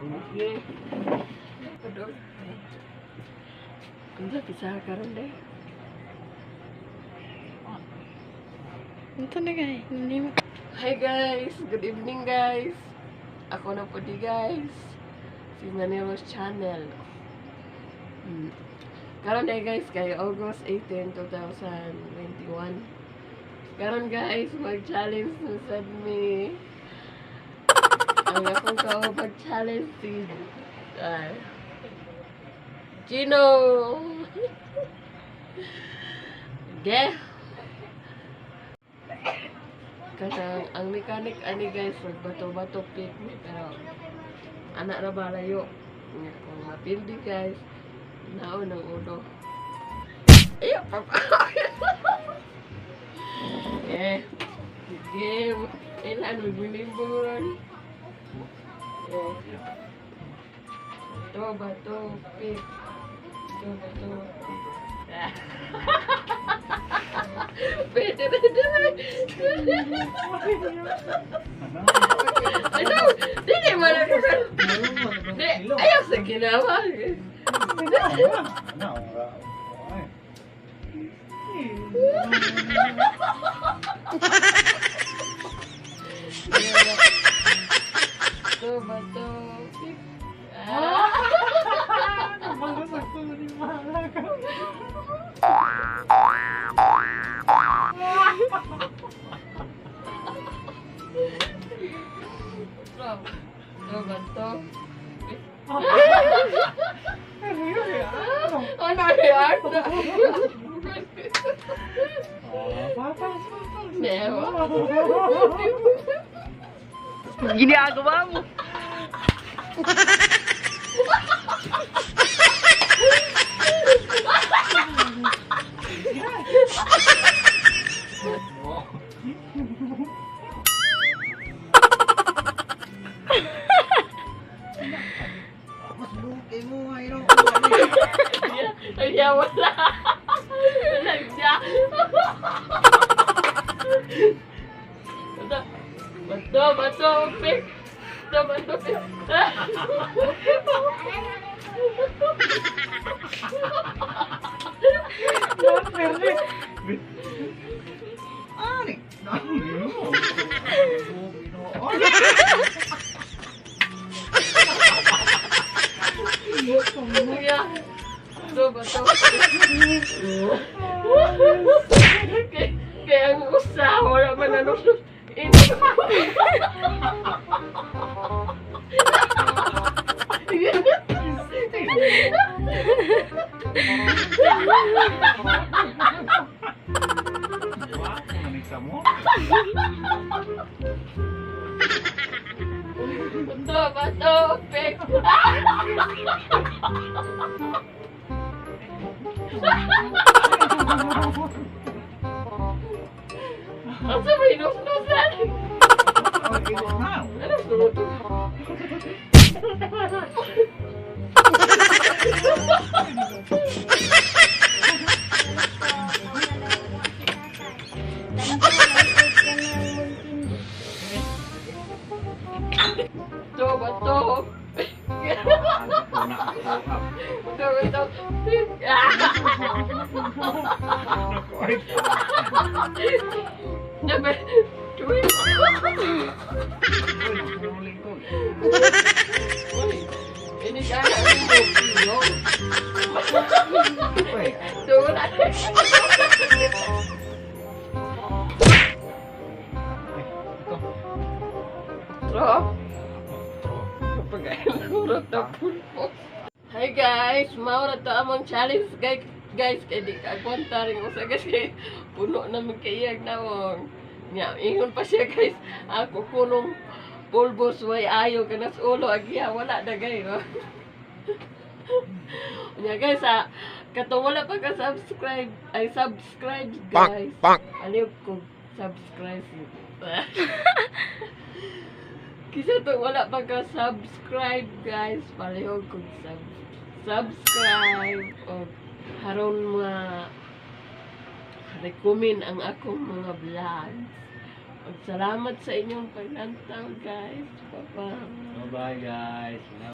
Okay. Padol. Ang pisa karon de. Ito na guys, nanimot. Hi guys, good evening guys. Ako na po di guys. Si Maniros Channel. Karon day guys, kay August 18, 2021. Karon guys, mag-challenge na sad mi. Ang akong kaubag challenge si Gino. Ge. Kanang ang mechanic ani guys, magbato-bato pick me pero anak na ba layo. Nga, kung mapildi guys, naon ang ulo. Ayaw pa pa. Eh, game. Ilan magbinimbong ron. Eh. Bato, bato, pick. Bato, bato, pick. Ah. Pwede na din. Ano? Dili man ako. Di, ayaw sa ginawa. Bato, bato, pick. Ah. Bato, bato, pick. Ano yan? Never. Ginagawa mo. Kaya wala. Wala siya. Bato, bato, bato, pick. Bato, bato, pick. Kaya, bato, bato. Kaya ang usa, wala man ano. Ini. Bato, bato, pick. Asa may nusnusan? Ano sunod? Bato, bato, pick. Bato, bato, pick. Number 3. Uy, ini ka na mo. Wala. Tro. Kapag na pulpo. Hi guys, mao ra to among challenge guys. Guys, kay di ka agwanta rin usa guys kay puno na man kay nawong. Nya, ingon pa siya guys, ako kunong pulbos way ayo kanas ulo agya wala na guys. Nya guys, ah, katong wala pa ka subscribe, ay subscribe guys. Aliw ko subscribe. Kisa to wala pa ka subscribe guys, palihog kog subscribe o haron mga recommend ang akong mga vlogs. Ug salamat sa inyong paglantaw guys. Bye-bye. Bye guys.